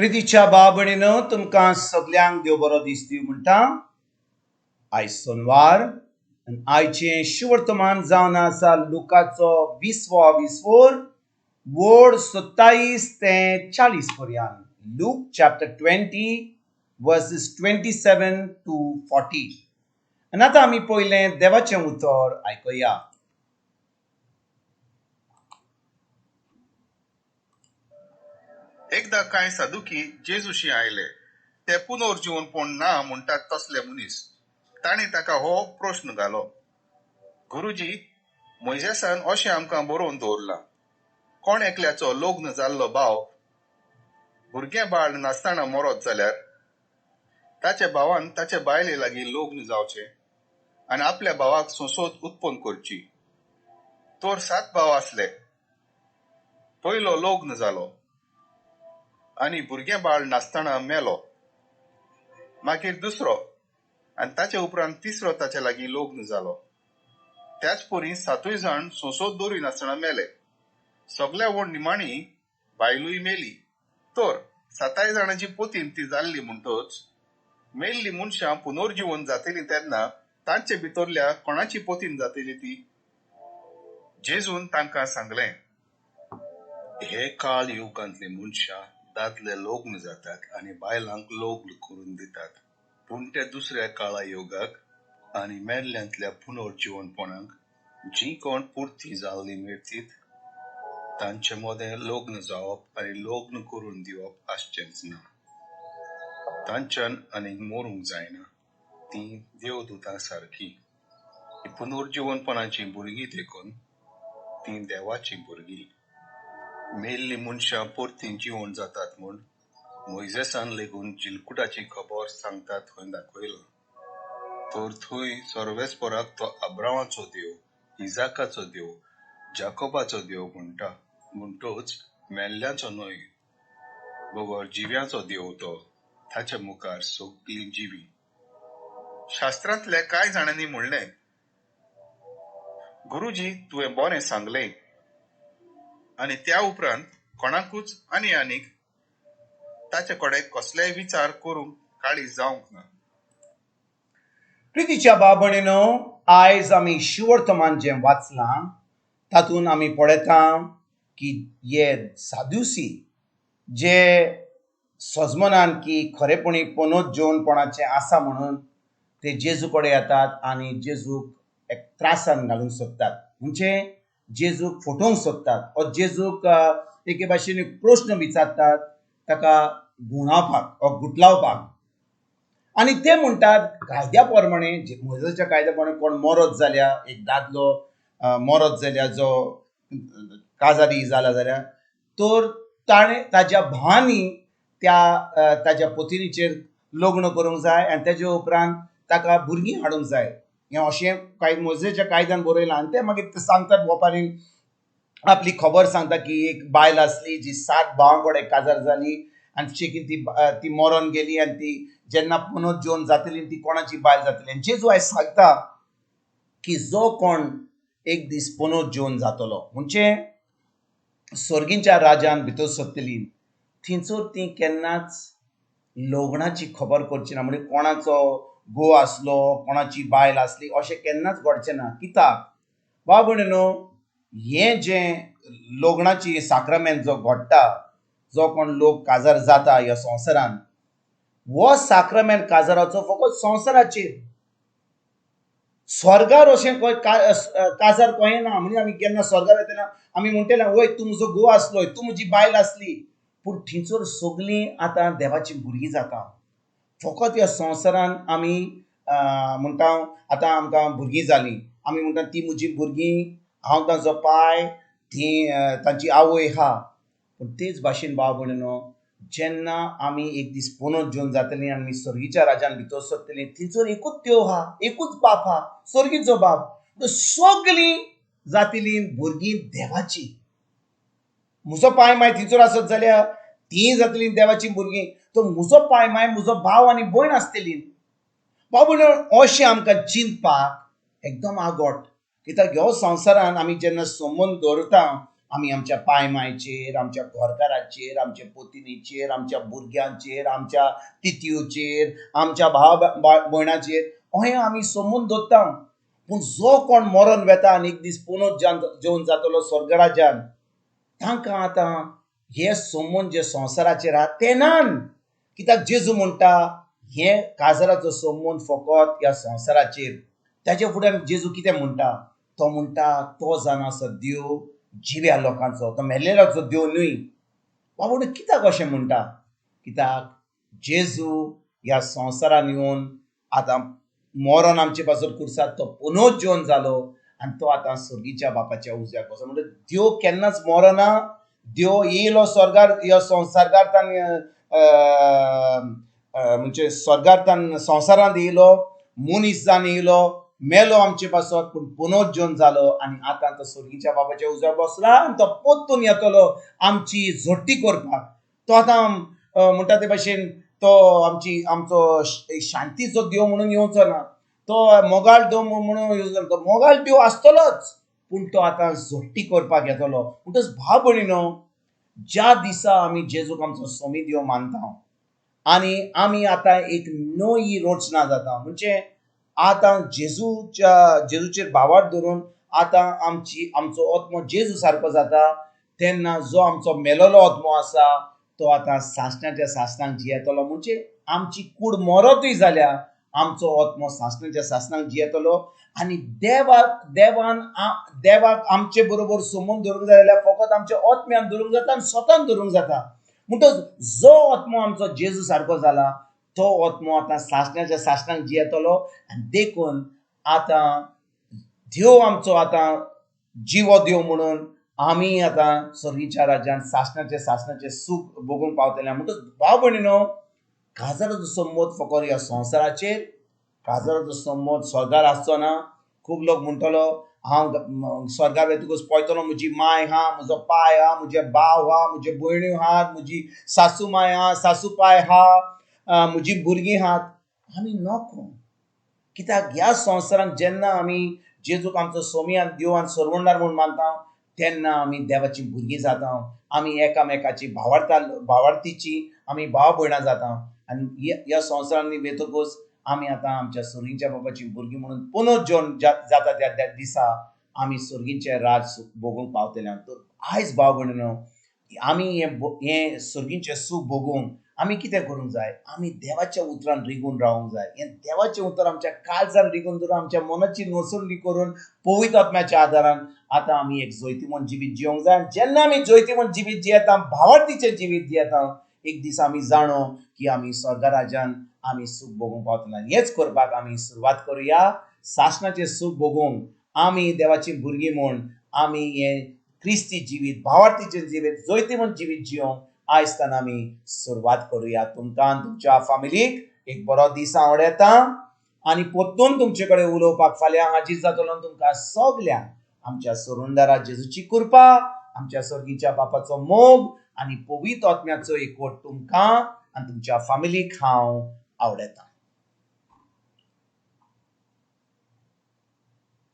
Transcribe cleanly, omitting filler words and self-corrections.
प्रितीच्या भाव भयणीनो, तुमकां सगल्यांक देव बरो दीस दिवं म्हणटा. आयज सोनवार आनी आयचें शुवर्तमान जावन आसा लुकाचो विसवो विसवोर वड 27 ते 40 पर्यंत. Luke chapter 20 verses 27 to 40. आनी आतां आमी पयलें देवाचें उतर आयकुया. एकदां कांय सादुकी जेजूशी आयले. ते पुनर्जीवनपण ना म्हणटात तसले मनीस. तांणी ताका हो प्रस्न घालो, गुरुजी, मोयजेसान अशें आमकां बरोवन दवरलां, कोण एकल्याचो लग्न जाल्लो भाव भुरगें बाळ नासतना मरत जाल्यार ताच्या भावान ताचे बायले लागीं लग्न जावचें आनी आपल्या भावाक संसद उत्पन्न करची. तर 7 भाव आसले. पयलो लग्न जालो आनी भुरगें बाळ नासतना मेलो. मागीर दुसरो आनी ताचे उपरांत तिसरो ताचे लागीं लग्न जालो. त्याच परी 7 जाण संसद दवरी नासतना मेले. सगल्या व्हड निमाणी बायलूय मेली. तर 7 जाणांची पोतीन ती जाल्ली म्हणटच मेल्ली मनशां पुनर्जीवन जातली तेन्ना तांचे भितरल्या कोणाची पोतीन जातली ती? जेजून तांकां सांगलें, हे काळ युगांतली मनशां दादले लग्न जातात आनी बायलांक लग्न करून दितात, पूण त्या दुसऱ्या काळा योगाक आनी मेल्ल्यांतल्या पुनर्जीवनपणाक जीं कोण पुरती जाल्ली मेळतीत तांचे मदें लग्न जावप आनी लग्न करून दिवप आसचेंच ना. तांच्यान आनीक मरूंक जायना. तीं देवदूतां सारकीं पुनर्जीवनपणाचीं भुरगीं देखून तीं देवाचीं भुरगीं. मेल्लीं मनशां परतीं जिवन जातात म्हूण मोयजेसान लेगून जिलकुटाची खबर सांगता थंय दाखयलां. तर थंय सर्वेस्पराक तो अब्रामाचो देव, इजाकाचो देव, जाकोबाचो देव म्हणटा. म्हणटच मेल्ल्यांचो न्हय बगर जिव्यांचो देव तो. ताच्या मुखार सगळीं जिवी. शास्त्रांतल्या कांय जाणांनी म्हणलें, गुरुजी, तुवें बरें सांगलें. आनी त्या उपरांत कोणाकूच आनी आनीक ताचे कडेन कसलेय विचार करूंक काळीज जावंक ना. प्रितीच्या भाव भयणीनो, आयज आमी शुवर्तमान जें वाचलां तातूंत आमी पळयता की हे सादुसी जे सजमनान की खरेपणी पुनर्जीवनपणाचें आसा म्हणून ते जेजू कडेन येतात आनी जेजूक एक त्रासान घालूंक सोदतात, म्हणजे जेजूक फटोवंक सोदतात ओ जेजूक एके भाशेन एक प्रश्न विचारतात ताका गुणावपाक ओ गुटलावपाक. आनी ते म्हणटात कायद्या प्रमाणे, मोजेच्या कायद्या प्रमाणे कोण मरत जाल्यार, एक दादलो मरत जाल्यार जो काजारी जाला जाल्यार तर ताणें ताज्या भावांनी त्या ताज्या पतिनीचेर लग्न करूंक जाय आनी तेज्या उपरांत ताका भुरगीं हाडूंक जाय. हें अशें काय मोजेच्या कायद्यान बरयलां. आनी ते मागीर ते सांगतात, वपारीन आपली खबर सांगता की एक बायल आसली जी 7 भावां कडेन काजार जाली आनी शेकीन ती मरोन गेली आनी ती जेन्ना पुनर्जीवन जातली ती कोणाची बायल जातली. आनी जेजू आयज सांगता की जो कोण एक दीस पुनर्जीवन जातलो म्हणजे सर्गींच्या राजान भितर सरतली थंयसर ती केन्नाच लग्नाची खबर करची ना. म्हणजे कोणाचो घोव आसलो, कोणाची बायल आसली अशें केन्नाच घडचें ना. कित्याक भाव भयणीनो, हें जें लग्नाची साक्रामेंत जो घडटा, जो कोण लोक काजार जाता ह्या संवसारान, हो साक्रामेंत काजाराचो फकत संवसाराचेर, स्वर्गार अशें काजार कळना ना. म्हणजे आमी केन्ना स्वर्गार वतना आमी म्हणटले, वय तूं म्हजो घोव आसलो, तूं म्हजी बायल आसली, पूण थंयसर सगळीं आतां देवाचीं भुरगीं जाता. फकत ह्या संवसारान आमी म्हणटा आतां आमकां भुरगीं जालीं, आमी म्हणटा ती म्हजी भुरगीं, हांव तांचो पाय, ती तांची आवय आहा. पूण तेच भाशेन भाव भयणीनो, जेन्ना आमी एक दीस पुनर्जीवन जातलीं आनी सर्गीच्या राजान भितर सरतलीं थंयसर एकूच देव आहा, एकूच बाप आहा, सर्गीचो बाप. सगळीं जातलीं भुरगीं देवाचीं. म्हजो पाय माय थंयसर आसत जाल्यार तीं जातलीं देवाचीं भुरगीं, तर म्हजो पाय माय म्हजो भाव आनी भयण आसतली. भाव भयण, अशें आमकां चिंतपाक एकदम आगोट. कित्याक ह्या संवसारान आमी जेन्ना संबंद दवरता आमी आमच्या पाय मायचेर, आमच्या घरकाराचेर, आमच्या पोतिनीचेर, आमच्या भुरग्यांचेर, आमच्या तितयोचेर, आमच्या भाव भयणाचेर अहें आमी संबंद दवरता. पूण जो कोण मरोन वेता आनी एक दीस पुनर्जेवन जातलो स्वर्गराज्यान, तांकां आतां हे संबंद जे संवसाराचेर आहा ते नान. कित्याक जेजू म्हणटा हे काजराचो संबंद फकत ह्या संवसाराचेर. ताच्या फुड्यान जेजू कितें म्हणटा? तो म्हणटा तो जावन आसा देव जिव्या लोकांचो, तो मेल्लेल्याचो देव न्हय. बाबा कित्याक अशें म्हणटा? कित्याक जेजू ह्या संवसारान येवन आतां मरोन आमचे पासून कुर्सात तो पुनर्जीवन जालो आनी तो आतां सर्गीच्या बापाच्या उजव्याक बसलो. म्हणटा देव केन्नाच मरना. देव येयलो स्वर्गार, ह्या संवसारार म्हणजे स्वर्गार तान संवसारांत येयलो, मनीस जावन येयलो, मेलो आमचे पासत, पूण पुनर्जीवन जालो आनी आतां तो सर्गीच्या बापाच्या उजव्याक बसला आनी तो परतून येतलो आमची झोटी करपाक. तो आतां म्हणटा ते भाशेन तो आमची आमचो शांतीचो देव म्हणून येवचो ना, तो मोगाळ देव म्हणून येवचो ना, तो मोगाळ देव आसतलोच, पूण तो आतां झोटी करपाक येतलो. म्हणटच भाव भयणीनो, ज्या दिसा आमी जेजूक आमचो सोमी देव मानता आनी आमी आतां एक नवी रचना जाता, म्हणजे आतां जेजूचेर भावार्थ धरून आतां आमची आमचो आत्मो जेजू सारको जाता, तेन्ना जो आमचो मेलोलो आत्मो आसा तो आतां सासणाच्या सासणाक जियेतलो. म्हणजे आमची कूड मरतूय जाल्यार आमचो आत्मो सासणाच्या सासणाक जियेतलो. आनी देवान देवाक आमचे बरोबर संबंद धरूंक जाय जाल्यार फकत आमच्या आत्म्यान धरूंक जाता आनी स्वतान धरूंक जाता. म्हणटच जो आत्मो आमचो जेजू सारको जाला तो आत्मो आतां सासणाच्या सासणाक जियेतलो. आनी देखून आतां देव आमचो आतां जिवो देव म्हणून आमी आतां सर्गीच्या राज्यान सासणाचे सासणाचें सूख भोगूंक पावतले. म्हणटच भाव भयणीनो, काजाराचो संबंद फकत ह्या संवसाराचेर, काजाराचो संबंद स्वर्गार आसचो ना. खूब लोक म्हणटलो हांव स्वर्गार वतकूच पळयतलो म्हजी माय आहा, म्हजो पाय आहा, म्हजे भाव आहा, म्हजे भयण्यो आहात, म्हजी सासू माय आहा, सासू पाय आहा, म्हजी भुरगीं आहात. आमी नको. कित्याक ह्या संवसारांत जेन्ना आमी जेजूक आमचो सोमी आनी देव आनी सरवणदार म्हूण मानता तेन्ना आमी देवाची भुरगीं जाता, आमी एकामेकाची भावार्थीची आमी भाव भयणां जाता. आनी ह्या संवसारांत वतकूच आमी आतां आमच्या सर्गीच्या बाबाची भुरगीं म्हणून पुनर्जीवन जाता त्या दिसा आमी सर्गीचें राज भोगूंक पावतले. तर आयज भाव भयणीनो, आमी हें सर्गीचें सूख भोगूंक आमी कितें करूंक जाय? आमी देवाच्या उतरान रिगून रावूंक जाय. हें देवाचें उतर आमच्या काळजान रिगून धरून आमच्या मनाची नसुंडी करून पवित्र आत्म्याच्या आदारान आतां आमी एक जैतिवंत जिवीत जिवंक जाय. जेन्ना आमी जैतिवंत जिवीत जियेता, भावार्थीचें जिवीत जियेता, एक दीस आमी जाणो की आमी स्वर्गराज्यान आमी सूख भोगूंक पावतले. हेच करपाक आमी सुरवात करुया. सासणाचें सूख भोगूंक आमी देवाची भुरगीं म्हूण आमी हें क्रिस्ती जिवीत, भावार्थीचें जिवीत, जैतिवंत जिवीत जिवंक आयज आमी सुरवात करुया. तुमकां तुमच्या फामिलीक एक बरो दीस आवडटा आनी परतून तुमचे कडेन उलोवपाक फाल्यां हाजीर जातलो. तुमकां सगल्यांक आमच्या सोरुंदारा जेजूची कृपा, आमच्या सर्गीच्या बापाचो मोग आनी पवित्र आत्म्याचो एकवट तुमकां आनी तुमच्या फामिलीक हांव आवडटा.